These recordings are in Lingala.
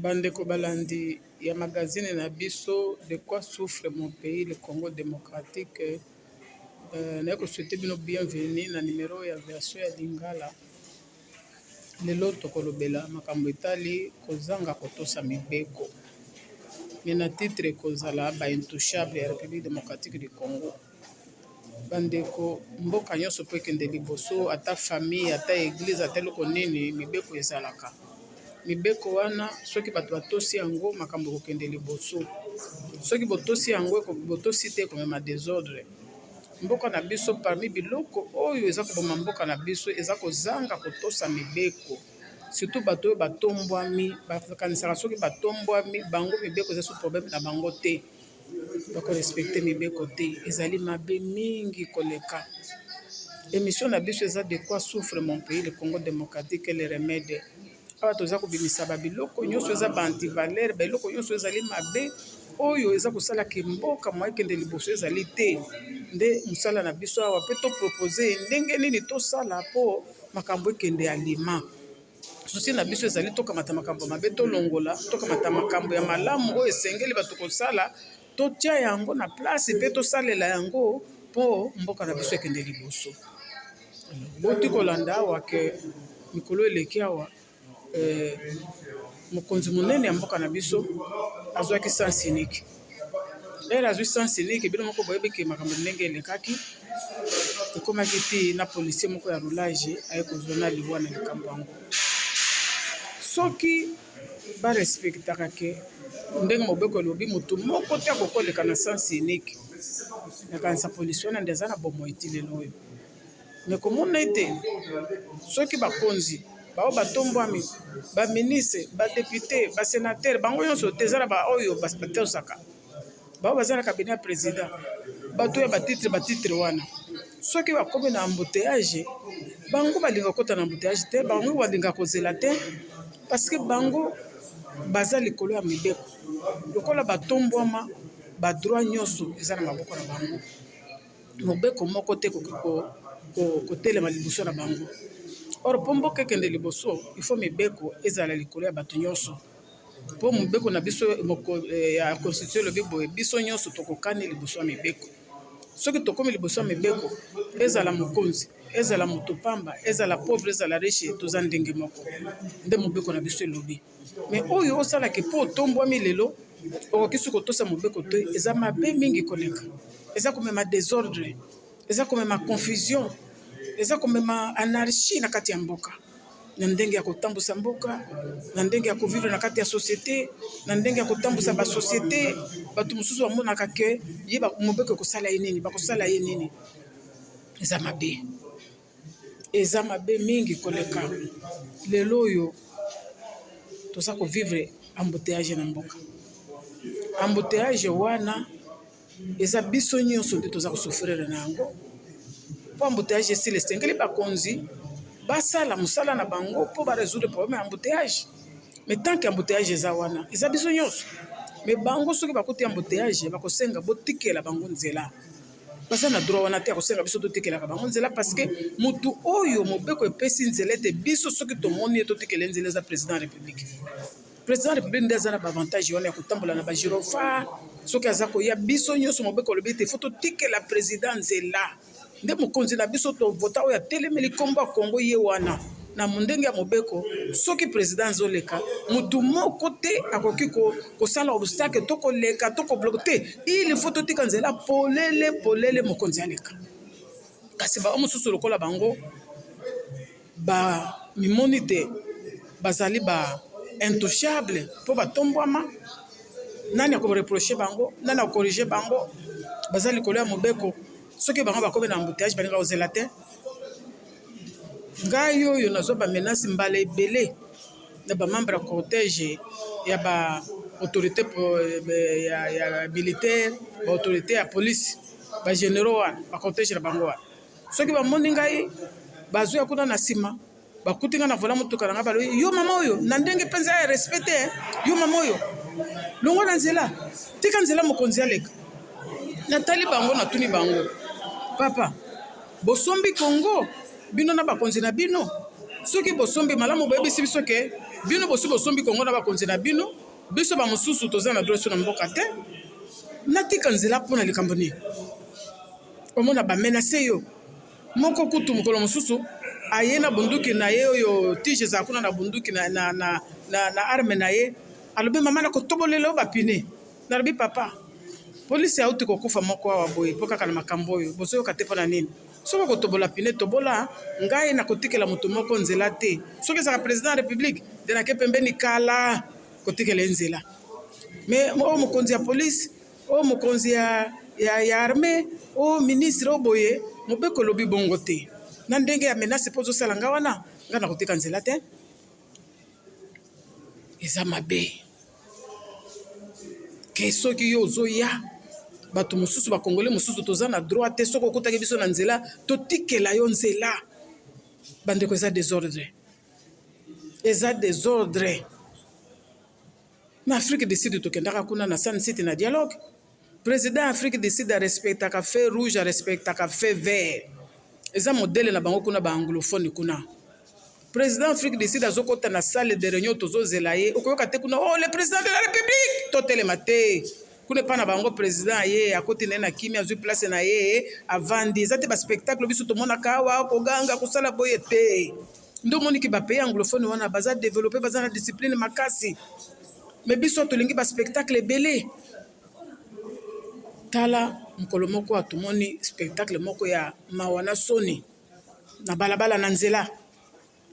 Bandeko balandi ya magazine na biso de quoi souffre mon pays le Congo démocratique, naye ko souhaiter bino bienvenue na numero ya version ya lingala. Lelo tokolobela makambo etali kozanga kotosa mibeko, mais na titre ekozala ba intouchable ya République démocratique du Congo. Bandeko, mboka nyonso mpo ekende liboso, ata famille, ata eglise, ata eloko nini, mibeko ezalaka. Mibeko wana soki bato batosi yango, makambo ekokende liboso. Soki botosi yango, botosi te, ekomema desordre. Mboka na biso, parmi biloko oyo eza koboma mboka na biso, eza kozanga kotosa mibeko. Surtout bato oyo batombwami, bakanisaka soki batombwami bango mibeko eza so problème na bango te. Bako respecter mibeko te, ezali mabe mingi koleka. Émission na biso eza de quoi souffre mon pays le Congo démocratique et le remède. Awa toza kobimisa ba biloko nyonso eza ba antivaleur, ba eloko nyonso ezali mabe oyo eza kosala ke mboka mwa ekende liboso ezali te. Nde mosala na biso awa mpe to propose ndenge nini tosala mpo makambo ekende alima. Souci na biso ezali tokamata makambo mabe tolongola, tokamata makambo ya malamu oyo esengeli bato kosala, totia yango na place mpe tosalela yango mpo mboka na biso ekende liboso. Boti kolanda awa ke mikolo eleki awa, mokonzi monene ya mboka na biso azwaki sens unique. Ere azwi sens unique, bino moko boyebi ke makambo ndenge elekaki, ekomaki ti na policier moko ya roulage aye kozwa na liwa na likambo yango. Soki ba respectaka ke ndenge mobeko elobi motu moko te akoki koleka na sens unique, nakanisa policier wana nde aza na bomoi ti lelo oyo. Mais komona ete soki bakonzi bao batombwami, ba ministre, ba député, ba sénateur, bango nyonso te, eza na baoyo batosaka, bao baza na cabinet ya président, bato ya ba titre, ba titre wana, soki bakomi na embouteillage, bango balinga kokota na embouteillage te, bango balinga kozela te, parce que bango baza likolo ya mibeko. Lokola batombwama, ba droit nyonso eza na maboko na bango, mobeko moko te ekoki kotelema liboso na bango. Or mpo mboka ekende liboso, il faut mibeko ezala likolo ya bato nyonso, mpo mobeko na biso ya constitution elobi boye: biso nyonso tokokani liboso ya mibeko. Soki tokomi liboso ya mibeko, ezala mokonzi, ezala moto pamba, ezala pauvre, ezala riche, toza ndenge moko, nde mobeko na biso elobi. Mais oyo osalaka mpo otombwami lelo, okoki soki kotosa mobeko te, eza mabe mingi koleka. Eza komema desordre, eza komema confusion, eza komema anarchie na kati ya mboka, na ndenge ya kotambusa mboka, na ndenge ya ko vivre na kati ya société, na ndenge ya kotambusa ba société. Bato mosusu bamonaka ke ye mobeko ekosala ye nini, bakosala ye nini. Eza mabe, eza mabe mingi koleka. Lelo oyo toza ko vivre embouteillage na mboka. Embouteillage wana eza biso nyonso nde toza ko souffrir na yango. Mpo embouteillage esila, esengeli bakonzi basala mosala na bango mpo ba résoudre problème ya embouteillage. Mais tant que embouteillage eza wana, eza biso nyonso. Mais bango soki bakuti embouteillage, bakosenga botikela bango nzela. Baza na droit wana te ya kosenga biso totikelaka bango nzela, parce que motu oyo mobeko epesi nzela ete biso soki tomoni ye totikela nzela eza président ya république. Président ya république nde aza na ba avantage wana ya kotambola na ba gyrophare. Soki aza koya, biso nyonso mobeko olobi ete faut totikela président nzela. Nde mokonzi na biso tovota oyo atelemeli nkombo ya Kongo, ye wana na ndenge ya mobeko, soki président azoleka, motu moko te akoki kosala obstacle to koleka to ko bloquer te. Il faut totika nzela polele polele, mokonzi aleka. Kasi bao mosusu lokola bango bamimoni te bazali ba intouchable mpo batombwama, nani ako reprocher bango? Nani ako corriger bango? Baza likolo ya mobeko. Soki bango bakomi na embouteillage, balinga kozela te. Ngai oyo nazwa ba menace mbala ebele na ba membre ya cortège ya ba autorité ya militaire, ba autorité ya police, ba généraux wana, ba cortège na bango wana, soki bamoni ngai bazwa kuna na nsima, bakuti ngai na volant motuka na ngai, balobi: "Yo mama oyo, na ndenge mpenza ya respect te, yo mama oyo, longwa na nzela, tika nzela mokonzi aleka." Natali bango, natuni bango: "Papa, bosombi Kongo, bino na bakonzi na bino? Soki bosombi malamu, boyebisi biso ke Bino bosi bosombi Congo na bakonzi na bino, biso ba mosusu toza na droit so na mboka te. Natika nzela mpo na likambo nini? Omona ba menace yo. Moko kutu mokolo mosusu aye na bunduki na ye oyo tige ezala kuna na bunduki na, na, na, na, na arme na ye, alobi mama nakotobolela yo bapine. Nalobi papa, polisi auti kokufa moko awa boye mpo kaka na makambo oyo bozoyoka te mpo na nini? Soki okotobola pine tobola, ngai nakotikela moto moko nzela te. Soki ezalaka president ya republique nde nake pembeni kala kotikela ye nzela. Mais oyo mokonzi ya polisi, oyo mokonzi ya, ya, ya armee, oyo ministre, oyo boye, mobeko elobi bongo te. Na ndenge ya menace mpo ozosala ngai wana, ngai nakotika nzela te. Eza mabe. Ke soki yo ozoya, bato mosusu, ba Congolais mosusu toza na droit te, soki okutaki biso na nzela, totikela yo nzela. Bandeko, eza desordre. Eza desordre. Na Afrique du Sud tokendaka kuna na Sun City na dialogue. President ya Afrique du Sud arespectaka feu rouge, arespectaka feu vert. Eza modèle na bango kuna ba anglophone kuna. President Afrique du Sud azokota na salle de réunion tozozela ye, okoyoka te kuna oh le président de la République, totelema te. Kuna epa na bango président ye akoti na ye na kimia, azwi place na ye, avandi. Eza te ba spectacle biso tomonaka awa koganga kosala boye te. Nde omoni ke ba pays anglophone wana baza développer, baza na discipline makasi. Mais biso tolingi ba spectacle ebele. Tala mokolo moko atomoni spectacle moko ya mawa na soni na balabala na nzela.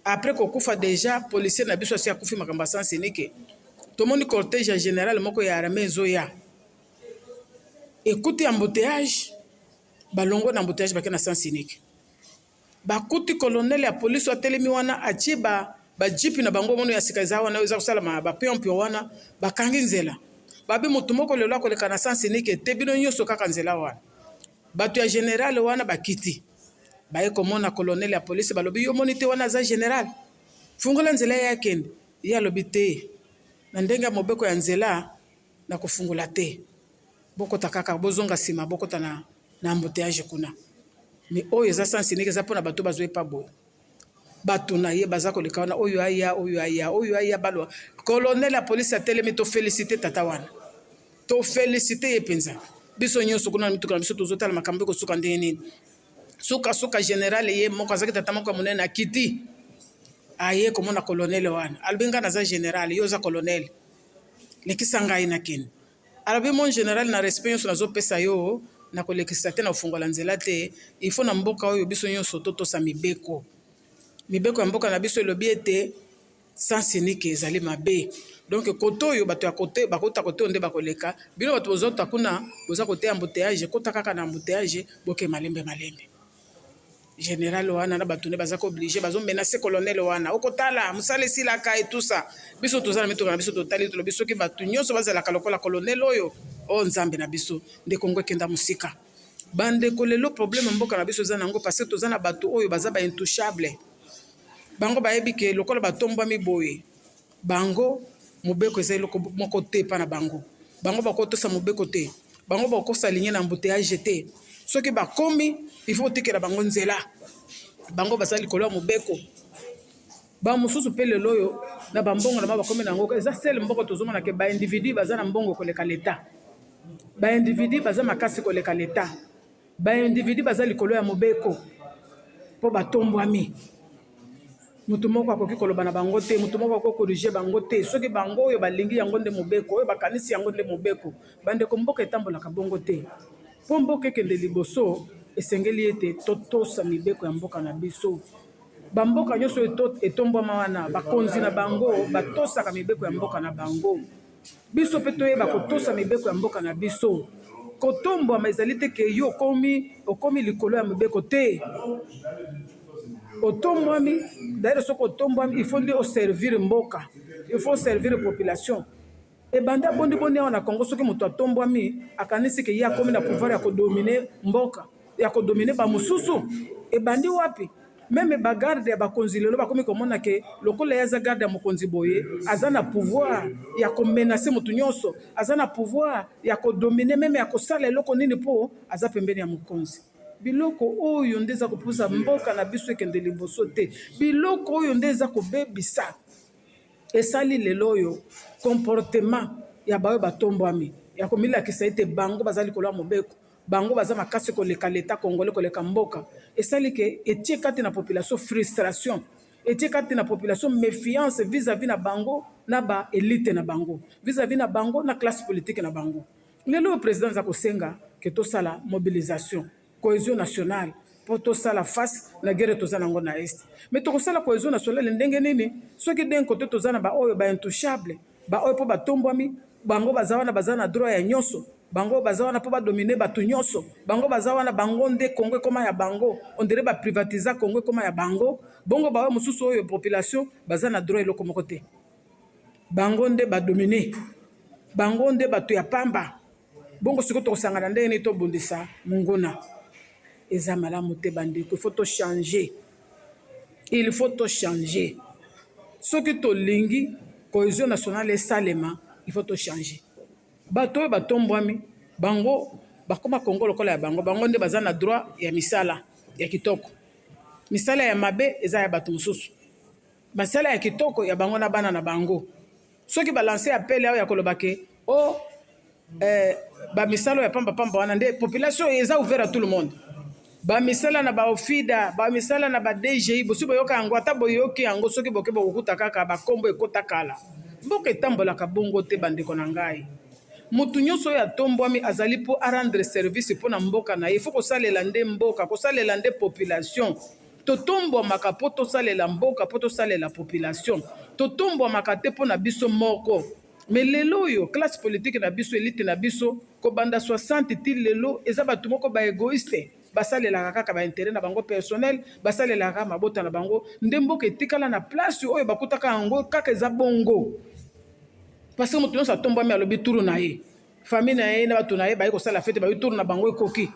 Après kokufa deja policier na biso asi akufi makambo ya sens unique. Tomoni cortège ya général moko ya armée ezoya. Ekuti embouteillage, balongo na embouteillage bake na sens unique. Bakuti colonel ya police atelemi wana atie ba ba jeep na bango mono ya sika eza wana eza kosalama ba pion wana bakangi nzela. Babi motu moko lelo akoleka na sens unique te, bino nyonso kaka nzela wana. Bato ya général wana bakiti baye komona colonel ya police, balobi yo moni te wana aza général, fungola nzela ye akende. Ye alobi te, na ndenge ya mobeko ya nzela nakofungola te, bokota kaka bozonga nsima, bokota na, na embouteillage kuna. Mais oyo eza sens unique eza mpona bato bazwa epa boye, bato na ye baza koleka wana, oyo aya, oyo aya, oyo aya balwa. Colonel ya police atelemi, tofélicité tata wana, tofélicité ye mpenza. Biso nyonso kuna na mituka na biso tozotala makambo ekosuka ndenge nini. Sukasuka général ye moko azalaki tata moko ya monene, akiti aye komona colonel wana, alobi ngai naza général, yo oza colonel, lekisa ngai nakende. Alobi mon général, na respect nyonso nazopesa yo, nakolekisa te, na kofungola nzela te. Il faut na mboka oyo biso nyonso totosa mibeko. Mibeko ya mboka na biso elobi ete sens unique ezali mabe. Donc kote oyo bato ya kote bakota, kote oyo nde bakoleka. Bino bato bozota kuna, boza kote ya embouteillage, kota kaka na embouteillage, boke malembe malembe. Général wana na bato nde baza ko obliger, bazomenacer colonel wana, okotala mosala esilaka et tout ça. Biso toza na mituka na biso, totali, tolobi soki bato nyonso bazalaka lokola colonel oyo, oyo Nzambe na biso, nde Kongo ekenda mosika. Bandeko, lelo problème mboka na biso eza nango parce que toza na bato oyo baza ba intouchable. Bango bayebi ke lokola batombwami boye, bango mobeko eza eloko moko te epa na bango. Bango bakotosa mobeko te, bango bakosaligner na embouteillage te. Soki bakomi, il faut otikela bango nzela, bango baza likolo ya mobeko. Bamosusu mpe lelo oyo na bambongo na bango bakomi na yango, eza sele mboka tozomona ke baindividu baza na mbongo koleka leta, baindividu baza makasi koleka leta, baindividu baza likolo ya mobeko mpo batombwami. Motu moko akoki koloba na bango te, motu moko akoki corriger bango te. Soki bango oyo balingi yango nde mobeko, oyo bakanisi yango nde mobeko. Bandeko, mboka etambolaka bongo te. Mpo mboka ekende liboso, esengeli ete totosa mibeko ya mboka na biso. Bamboka nyonso etombwama wana, bakonzi na bango batosaka mibeko ya mboka na bango. Biso mpe toyeba kotosa mibeko ya mboka na biso. Kotombwama ezali te ke yo okomi likolo ya mibeko te. Otombwami, d'ailleurs soki otombwami, il faut nde oservir mboka, il faut servir population. Ebanda bondiboni awa na Congo, soki moto atombwami, akanisi ke ye akomi na pouvoir ya kodominer mboka, ya kodominer bamosusu. Ebandi wapi? Même bagarde ya bakonzi lelo bakomi komona ke lokola ye aza garde ya mokonzi boye, aza na pouvoir ya komenacer motu nyonso, aza na pouvoir ya kodominer, même ya kosala eloko nini mpo aza pembeni ya mokonzi. Biloko oyo nde eza kopusa mboka na biso ekende liboso te. Biloko oyo nde eza kobebisa. Esali lelo oyo comportement ya baoyo batombwami ya komilakisa ete bango baza likolo ya mobeko, bango baza makasi koleka l'Etat congolais, koleka mboka, esali ke etie kati na population frustration, etie kati na population méfiance vis-à-vis na bango na ba élite na bango, vis-à-vis na bango na classe politique na bango. Lelo oyo président aza kosenga ke tosala mobilisation, cohésion nationale, mpo tosala face na guerre toza nango na Est. Mais tokosala cohésion nationale ndenge nini soki d'un côté toza na baoyo baintouchable, baoyo mpo batombwami, bango baza wana, baza na droit ya nyonso, bango baza wana mpo badomine bato nyonso, bango baza wana, bango nde Kongo ekóma ya bango, on dirait baprivatiza Kongo, ekóma ya bango. Bongo baoyo mosusu oyo population baza na droit eloko moko te, bango nde badomine, bango nde bato ya pamba. Bongo sikoyo tokosangana ndenge nini tobundisa monguna? Eza malamu te, bandeko. Il faut tochanger, il faut tochanger. Soki tolingi cohésion nationale esalema, il faut tochanger. Bato oyo batombwami, bango bakóma Kongo lokola ya bango, bango nde baza na droit ya misala ya kitoko. Misala ya mabe eza ya bato mosusu, misala ya kitoko ya bango na bana na bango. Soki balancer appel ayo ya koloba ke o oh, bamisala ya pambapamba wana nde population eza ouvert à tout le monde, bamisala na baOFIDA, bamisala na baDGI, bosi boyoka yango, ata boyoki yango, soki boke bokokuta kaka bakombo ekota kala. Mboka etambolaka bongo te, bandeko na ngai. Motu nyonso oyo atombwami azali mpo arendre service mpo na mboka na ye. Faut kosalela nde mboka, kosalela nde population. Totombwamaka mpo tosalela mboka, mpo tosalela population. Totombwamaka te mpo na biso moko. Mais lelo oyo classe politique na biso, élite na biso, kobanda 60 ti lelo, eza bato moko baégoïste, basalelaka kaka baintérêt na bango personnel, basalelaka kaka mabota na bango. Nde mboka etikala na place oyo bakutaka yango kaka, eza bongo, parce que moto nyonso atombwami alobi tour na ye, famille na ye na bato na ye baye kosala fête, bayi tour na bango ekoki.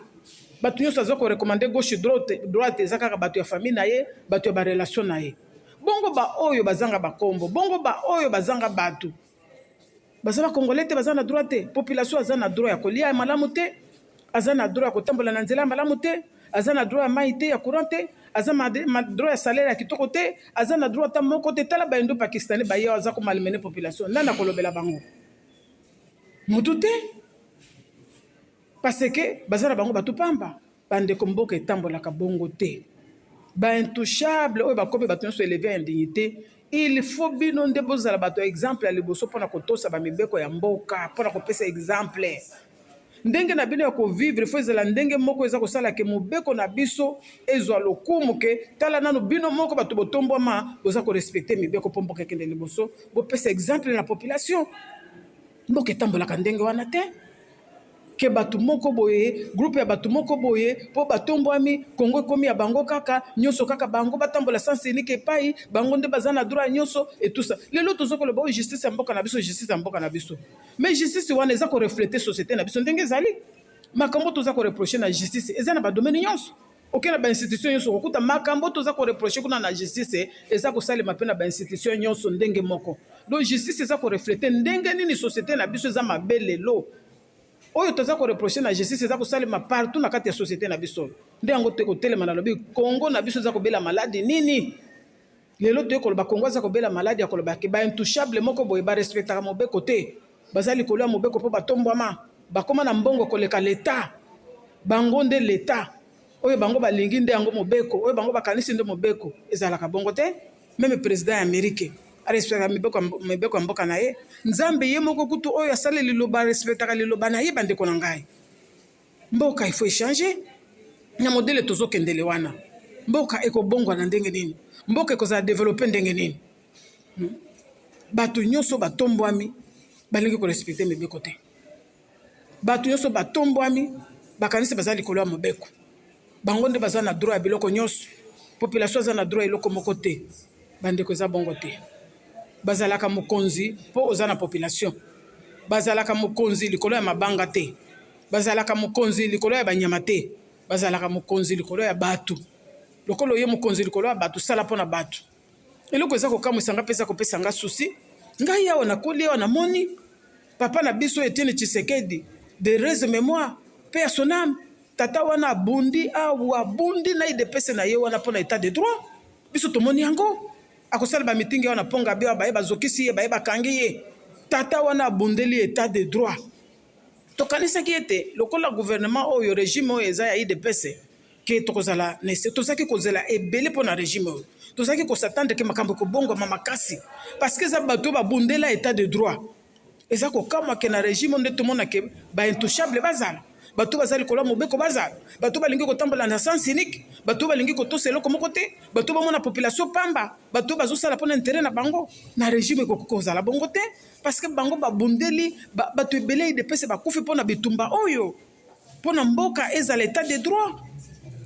Bato nyonso aza korecommander gauche, droite, droite, eza kaka bato ya famille na ye, bato ya barelation na ye. Bongo baoyo bazanga bakombo, bongo baoyo bazanga bato, baza bacongolais te, baza na droit te? Population aza na droit ya kolia ya malamu te, aza na droit ya kotambola na nzela ya malamu te, aza na droit ya mai te, ya courant te, aza na droit ya salaire ya kitoko te, aza na droit ata moko te. Tala baindo pakistanais baye aza komalmener population. Nani akolobela bango? Motu te, parce que baza na bango bato pamba. Bandeko, mboka etambolaka bongo te. Baintouchable oyo bakomi bato nyonso élevé ya indignité, il faut bino nde bozala bato ya exemple ya liboso mpona kotosa bamibeko ya mboka, mpona kopesa exemple. Ndenge na bino ya kovivre faut ezala ndenge moko eza kosala ke mobeko na biso ezwa lokumu, ke tala nano bino moko bato botombwama boza korespecter mibeko mpo mboka ekende liboso. Bopesa exemple na population. Mboka etambolaka ndenge wana te ke bato moko boye, groupe ya bato moko boye, mpo batombwami, Kongo ekomi ya bango kaka, nyonso kaka bango, batambola sens unique epai bango nde baza na droit ya nyonso etusa. Lelo toza koloba oyo justice ya mboka na biso, justice ya mboka na biso, mais justice wana eza korefléter société na biso ndenge ezali. Makambo toza koreprocher na justice eza na badomaine nyonso. Oke na bainstitution nyonso, kokuta makambo toza koreprocher kuna na justice eza kosalema mpe na bainstitution nyonso ndenge moko. Donc justice eza korefléter ndenge nini société na biso eza mabe. Lelo oyo toza koreprocher na justice eza kosalema partout na kati ya société na biso. Nde yango te kotelema nalobi Kongo na biso eza kobela maladi nini? Lelo toye koloba Kongo aza kobela maladi ya koloba ke baintouchable moko boye barespectaka mobeko te, baza likolo ya mobeko mpo batombwama, bakóma na mbongo koleka leta, bango nde leta, oyo bango balingi nde yango mobeko, oyo bango bakanisi nde mobeko. Ezalaka bongo te. Même président ya Amérique arespectaka mibeko ya mboka na ye. Nzambe ye moko kutu oyo asali liloba arespectaka liloba na ye. Bandeko na ngai, mboka il faut echanger na modèle tozokendele wana. Mboka ekobongwana ndenge nini? Mboka ekozala développé ndenge nini? Bato nyonso batombwami balingi korespecter mibeko te. Bato nyonso batombwami bakanisi baza likolo ya mobeko, bango nde baza na droit ya biloko nyonso, population aza na droit eloko moko te. Bandeko, eza bongo te. Bazalaka mokonzi mpo oza na population. Bazalaka mokonzi likolo ya mabanga te, bazalaka mokonzi likolo ya banyama te, bazalaka mokonzi likolo ya bato. Lokola oye mokonzi likolo ya bato, sala mpo na bato. Eloko eza kokamwisa nga mpe eza kopesa nga souci, ngai awa nakoli awa, namoni papa na biso Etienne Tshisekedi, de heureuse mémoire, paix à son âme, tata wana abundi awa, abundi na UDPS na ye wana mpo na état de droit. Biso tomoni yango. Akosala ba meeting awa na Pont Gaby awa, baye bazokisi ye, baye bakangi ye. Tata wana abundeli etat de droit. Tokanisaki ete lokola gouvernement oyo, regime oyo eza ya udps, ke tokozala na ese. Tozalaki kozela ebele mpo na regime oyo. Tozalaki ko s'attendre ke makambo ekobongwama makasi parce que eza bato oyo babundela etat de droit. Eza kokamwa ke na regime oyo nde tomona ke ba intouchable bazala, bato baza likolo ya mobeko bazala, bato balingi kotambola na sens unique, bato balingi kotosa eloko moko te, bato bamona population pamba, bato bazosala mpona interet na bango. Na regime ekoki kozala bongo te parce que bango babundeli bato ebele UDPS bakufi mpona bitumba oyo, mpona mboka ezala etat de droit.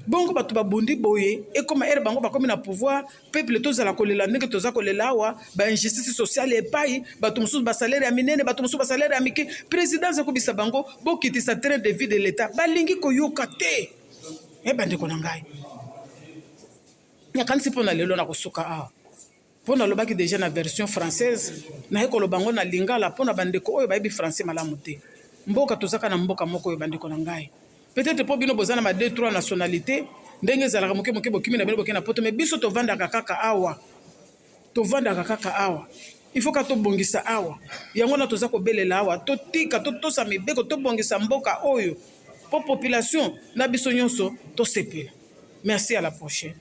Bongo bato babundi boye, ekoma ere bango bakomi na pouvoir, peuple tozala kolela ndenge toza kolela awa, ba injustice sociale epai bato mosusu basalaire ya minene, bato mosusu basalaire ya mike. Président aza kobisa bango bokitisa train de vie de l'État, balingi koyoka te. E bandeko na ngai, nakanisi mpo na lelo nakosuka awa, mpo nalobaki deja na version française, naye koloba yango na lingala mpo na bandeko oyo bayebi français malamu te. Mboka tozaka na mboka moko oyo, bandeko na ngai, peut-être mpo bino boza na ba 2 3 nationalité, ndenge ezalaka moke moke, bokimi na bino, boke na poto, mais biso tovandaka kaka awa, tovandaka kaka awa. Il faut ka tobongisa awa. Yango wana toza kobelela awa, totika totosa mibeko, tobongisa mboka oyo mpo population na biso nyonso tosepela. Merci, à la prochaine.